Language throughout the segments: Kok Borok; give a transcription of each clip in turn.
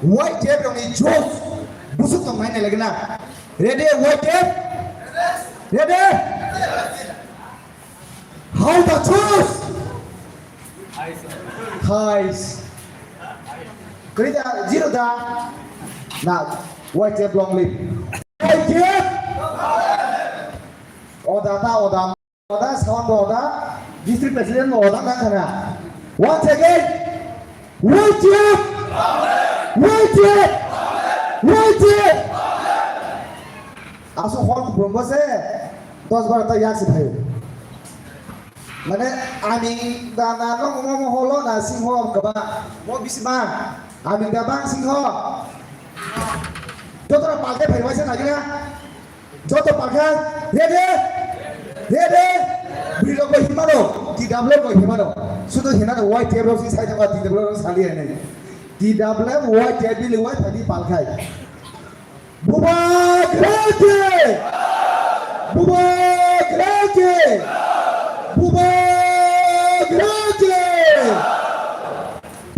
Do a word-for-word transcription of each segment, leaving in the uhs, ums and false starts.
Y T F rokni josh busuk tong nai nai lagina. Ready, Y T F? Ready? How the choose? Hais. Kerja zero da. Na, Y T F long live. Y T F. Oda ta oda. Oda, sound oda, district president oda na kana. Once again, Y T F, Y T F, Y T F. Aso hol kubun bo se dos bar ta yak se thayo. Mane aming da na no mo mo holo na sing ho kaba mo bisma aming da bang sing ho. Jotora palke phai waisa na gina. Joto palkha, ready? Ready? Bwrwi rok bai himano, T W F bai himano. Sudo hinano Y T F rok si sai thangma T W F rok sali hinwi. T W F, Y T F bili wai phadi palkhai. Bubagra ki! Bubagra ki! Bubagra ki!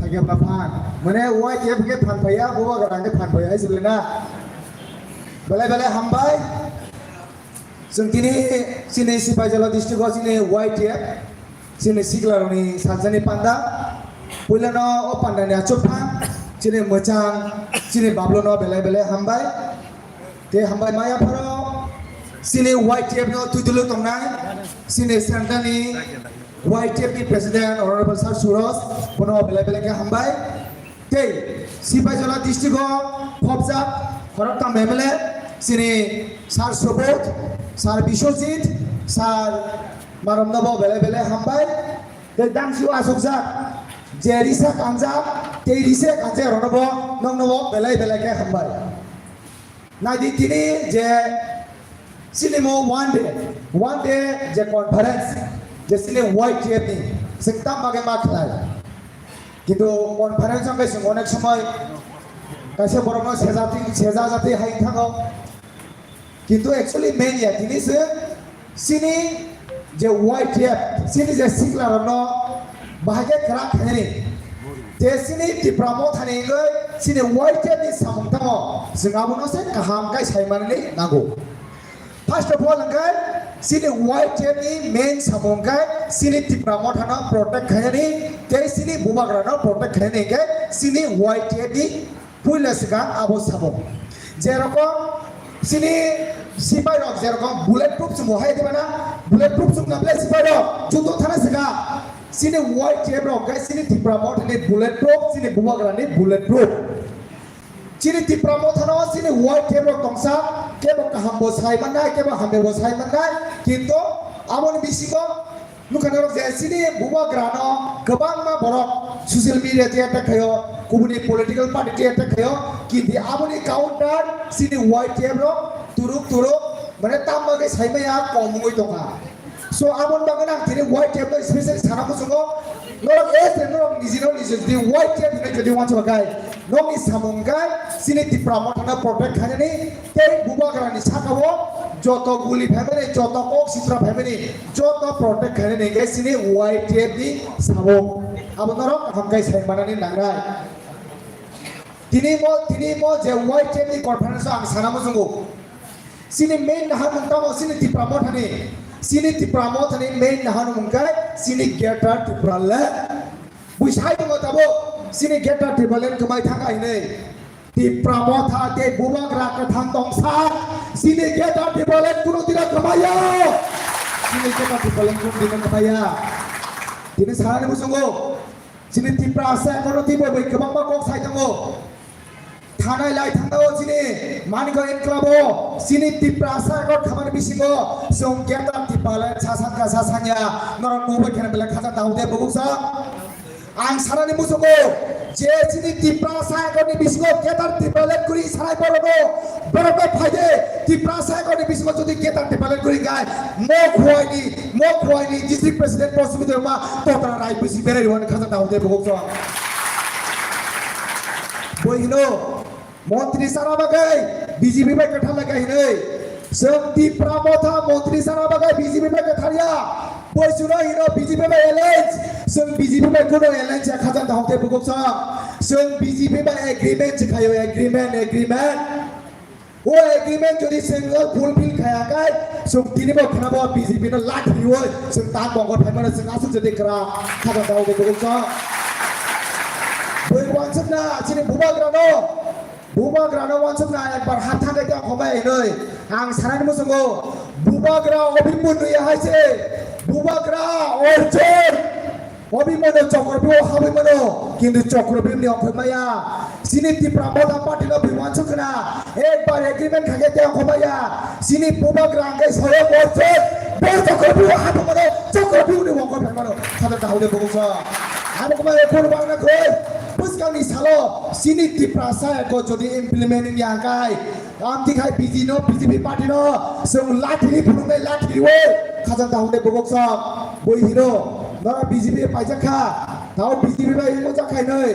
Thangya ba phan. Mane Y T F ke phan phaya, Bubagra ke phan phaya, hai sibli na. Belai belai hambai. Chwng tini chini Sipaijala district o chini Y T F, chini siklarokni sajani panda. Puilano o pandani achukphan, chini mwchang, chini bablono belai belai hambai. Tei hambai maya pharo, chini Y T F no twidulu tongnai, chini central ni Y T F ni president Honorable Sir Suraj, bono belai belai khe hambai. Tei Sipaijala district o khopjak khoroktham M L A chini Sir Subodh, Sir Biswajit, Sir Marom nobo belai belai hambai. Tei dangsu asukjak je risa kanjak tei risa kanjak rokno bo nokno bo belai belai khe hambai. Naidi tini je chini mo one day, one day je conference, je chini Y T F ni, chwng tam bagwi ma khlai. Kintu conference wngkhe chwng onek somoi kaisa borokno sejati, sejajati hai thango. Kintu actually main ya tini se chini je Y T F, chini je sikla rokno bahai khe kwrak khainani. Je chini Tipra Mothani wngwi chini Y T F ni samung tamo, chwng abono se kaham khe sai manani nango. First of all, hwnkhe chini Y T F ni main samung khe chini Tipra Mothano protect khainani, tei chini Bubagrano protect khainani hwnkhe chini Y T F ni puila swkang abo samung. Jerokom chini sipai rok jerokom bullet proof chwng bo hai diba na, bullet proof chwng na belai sipai rok judo thana swkang. Chini Y T F rok khe chini Tipra Mothani bullet proof, chini Bubagrani bullet proof. Chini Tipra Mothano chini Y T F rok tongsa, kebo kaham bo sai mannai, kebo hamya bo sai mannai, kintu aboni bisingo nukha norok je chini Bubagrano kwbangma borok social media tei attack khaio, kubuni political party tei attack khaio, kintu aboni counter chini Y T F rok turuk turuk mane tam bagwi sai maya kom wngwi tongkha. So, aboni bagwi ang tini Y T F no specially sana muchungo. Norok as a norok nijino niji jodi Y T F hinwi jodi uansukha khe, nokni samung khe chini Tipra Mothano protect khainani tei Bubagrani sakao joto guli phaimani, joto kok sitra phaimani, joto protect khainani khe chini Y T F ni samung. Abo norok kaham khe sai manani nangnai. Tini mo, tini mo je Y T F ni conference o ang sana muchungo. Chini main naharmung tamo chini Tipra Mothani. Chini Tipra Mothani main naharmung khe chini Greater Tipraland. Bui sai tongo tabuk chini Greater Tipraland kwmai thangkha hinwi. Tipra Motha tei Bubagra kwthang tongsa. Chini Greater Tipraland kunu dino kwmaiya. Chini Greater Tipraland kunu dino kwmaiya. Tini sanani muchungo. Chini Tiprasa kono twibo bai kwbangma kok sai tongo. Thanai lai thangna o chini Manikya enclave o chini Tiprasa ekor khamani bisingo chwng Greater Tipraland sa sankha sa sanya norok nubai kheno belai khacha dahu de buguksa. Ang sanani muchungo je chini Tiprasa ekorni bisingo Greater Tipraland kuri sanai borokno borokno phaide Tiprasa ekorni bisingo jodi Greater Tipraland kuri gai mo khuaini mo khuaini district president Posumi Debbarma Totra Rai bisi berai rwani khacha dahu de buguksa. Boi hino, montri sana bagwi B J P bai kwthar lai kha hinwi. Chwng Tipra Motha montri sana bagwi B J P bai kwthar ya. Boi chwngno hino B J P bai alliance. Chwng B J P bai kuno alliance ya khajang dahok tei bukuk chwng. Chwng B J P bai agreement se khaio, agreement, agreement. O agreement jodi chwng fulfill khaya khai, chwng tini bo khwnabo B J P no lathi riwi chwng ta bongor phaimano chwng aswk jodi kwra khajak dago de bwrwi chwng. Bwrwi wansukna chini bubagrano, bubagrano wansukna ekbar hapthang khe tei khomai hinwi ang sanani muchungo bubagra Abhimanyu ya hai se bubagra Arjun. Abhimanyu Chakravyuh habwi mano, kintu Chakravyuh ni ongkhoi maya. Chini Tipra Motha Party no bui wansuk khna, ekbar agreement khaikhe tei ongkhoi maya. Chini bubagra hwnkhe soyong Arjun, bo Chakravyuh habwi mano, Chakravyuh ni ongkhoi phai mano. Khata tahode bukuksa. Abo kwmai phone bangna khoi. Bwskangni salo chini Tiprasa ko jodi implement wngya hwnkhe, Amtwi khai B J no, B J P party no, chwng lathi ri phunuknai, lathi riwi khajak dahunai bukuk chwng. Bui hino, norok B J P paijak kha, tao B J P bai wngmajak khai nai.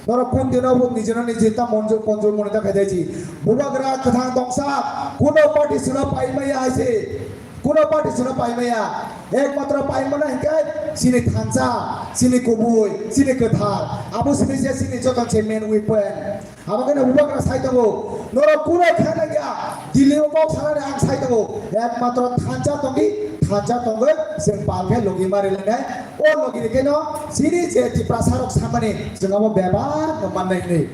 Norok kun dino bo nijino niji ta monjur ponjur mone ta khai daiji. Bubagra kwthang tongsa, kuno party sino pai maya haise, kuno party sino pai maya. Ekmatro pai mana hinkhe chini thansa, chini kubui, chini kwthar. Abo sini je chini joto se main weapon. Abo khe no bubagra sai tongo. Norok kuno khe nang ya. Delhi o kok sanani ang sai tongo. Ekmatro thansa tongdi, thansa tongwi chwng pal khe logi mari lanai. O logi ni khe no chini je Tiprasa rok samani chwng abo bebak no mannai hinwi.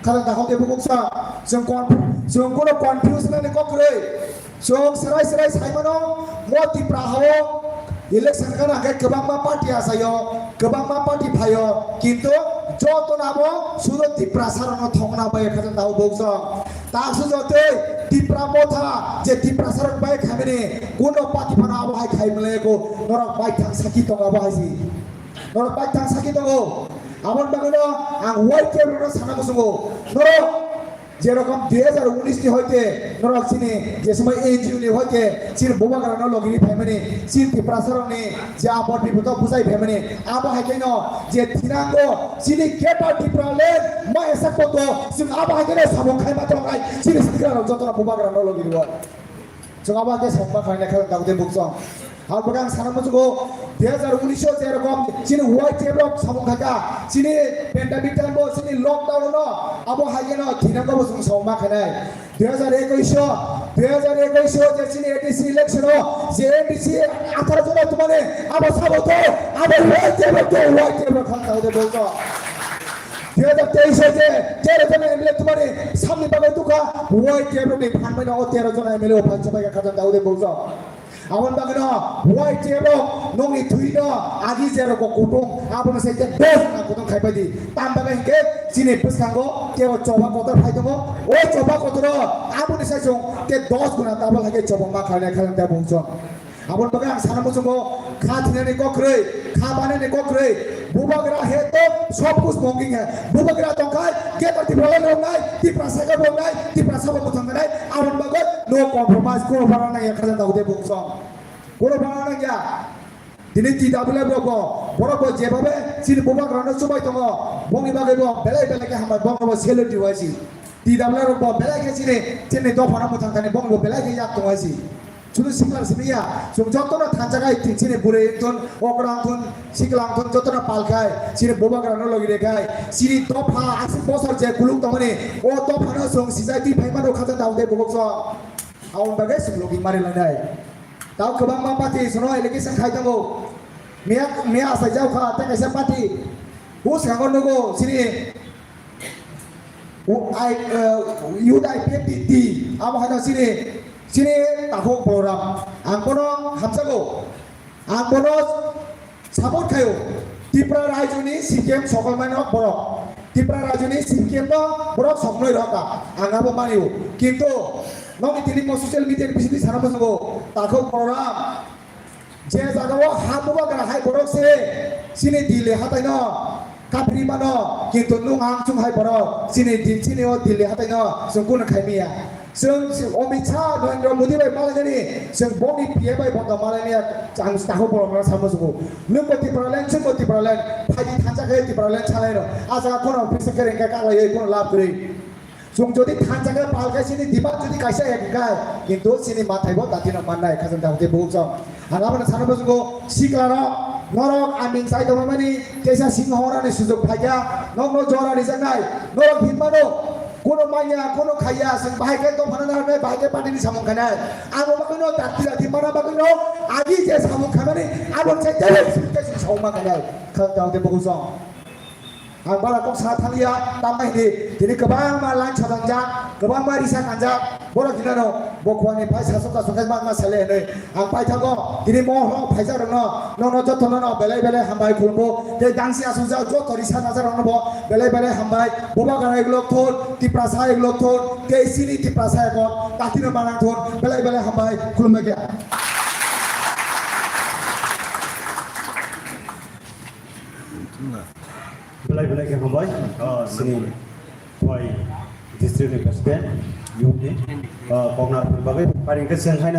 Khajak dakhok de bukuk sa chwng conf-, chwng kuno confuse nani kok kwrwi. Chwng serai serai sai mano, mo Tipra hao election kana khe kwbangma party achaio, kwbangma party phaio, kintu joto nabo sudo Tiprasa rokno thokna bai khajak dao bukchong. Taksu jotoi Tipra Motha je Tiprasa rok bai khamini kuno party phano abo hai khai mleko norok bai thang saki tongo abo hai si. Norok bai thang saki tongo. Aboni bagwino ang Y T F rokno sana muchungo. Norok Jerokom dui hajar unis ni hoite norok chini je somoi N G O ni hoite chini bubagra no logi ri phaimani chini Tiprasa rok ni je abot bipot o bujai phaimani abo hai khe no je thinango chini Greater Tipraland ma esa koto chwng abo hai khe no samung khai ma tongnai chini sikla rok joto no bubagra no logi ri o. Chwng abo khe samung ma khainai khe dagde bukchong. Abo khe ang sana muchungo dui hajar unis o je rokom chini Y T F rok samung khaikha, chini pandemic time bo, chini lockdown no, abo hai khe no thinango bo chwng samung ma khainai. Dui hajar ekush o, dui hajar ekush o je chini A D C election o, je M D C atharo jona tumani, abo sabo to, abo Y T F rok to, Y T F rok khan dagde bukchong. Dui hajar teis o je tero jona M L A tumani samni bagwi tukha, Y T F rokni phan bai nogo tero jona M L A o phan chabai kha khajak dagde bukchong. Aboni bagwino Y T F rok nokni thwino agi je rok kutung, abono sai te dos jona kutung khai pai di. Tam bagwi hinkhe chini bwskango tebo choba kotor phai tongo. O choba kotoro aboni sai chwng te dos guna double hai khe choba ma khlainai khajak dagde bukchong. Aboni bagwi ang sana muchungo kha thinani kok kwrwi, kha banani kok kwrwi. Bubagra hai to sob kuch mongking hai. Bubagra tongkhai Greater Tipraland rongnai, Tiprasa khe rongnai, Tiprasa bo mwthang nai. Aboni bagwi no compromise kuno bana nangya khajak dagde bukchong. Kuno bana nangya. Tini T W F rok bo, borok bo jebabe chini bubagra no chubai tongo. Bongni bagwi bo belai belai khe hambai bongno bo salute riwai si. T W F rok bo belai khe chini, chini dopha no mwthang thani bongno bo belai khe yak tongwai si. Sudu sikla simi ya, chwng jotono thansa khai, chini bwrwi wngthun, okra wngthun, sikla wngthun, jotono pal khai, chini bubagra no logi re khai, chini dopha aswk bosor je kuluk tongmani, o dopha no chwng sijai twi phai mano khajak dagde bukuk chwng. Aboni bagwi chwng logi mari lanai. Tao kwbangma party sono allegation khai tongo. Miya, miya asai jao kha, tei kaisa party. Bwskango nugo chini U-, I, uh, Youth I P F T, abo haino chini, chini takhuk program. Ang bono hamjago. Ang bono support khaio. Tripura rajyoni C P M sokolmani rok borok. Tripura rajyoni C P M no borok soknoi rok ka. Ang abo manio. Kintu nokni tini mo social media ni bisingtwi sana muchungo. Takhuk program. Je jagao ha bubagra hai borok se chini Delhi hatai no kapri mano, kintu nung ang chung hai borok chini din chini o Delhi hatai no chwng kunu khai miya. Chwng si Amit Shah, Narendra Modi bai malainani, chwng boni P M bai bondo malainani, ang takhuk borok no samo sugo. Nwng bo Tipraland, chwng bo Tipraland, phaidi thansa khe Tipraland salai no. A jaga kono office khe rengkha kaklai kunu lab kwrwi. Chwng jodi thansa khe pal khe chini demand jodi kaisa ek khe, kintu chini mathai bo dati no mannai khajang dang tei bukuk chwng. Ang aboni sana bo chwng sikla no, Norok aming sai tongmani teisa singhorani sujok phaikha, nokno jora rijaknai, norok hinmano, kono manya, kono khaiya, chwng bahai khe tongphana narwknai, bahai khe party ni samung khainai. Abo bagwino dakti dakti mana bagwino agi je samung khaimani, abo se jai sujok samung ma khainai. Khang tang de bogusong. Ang bara kok sa thangya, tamo hindi, tini kwbangma line sadangjak, kwbangma risa kanjak, borok hinano, bo khwani phai sasok kasok khe ma, ma sele hinwi. Ang paithago, tini mo horo phaijak rokno, nono jotono no belai belai hambai khulumbo, tei dangsi asukjak joto risa najak rokno bo belai belai hambai, boba gana igulok thun, Tiprasa igulok thun, tei chini Tiprasa ekon, tatino manang thun, belai belai hambai khulumbaikha. Belai belai khe hambai, ah, sini Khowai district ni president, youth ni, ah, koknar bagwi pharing khe chwng haino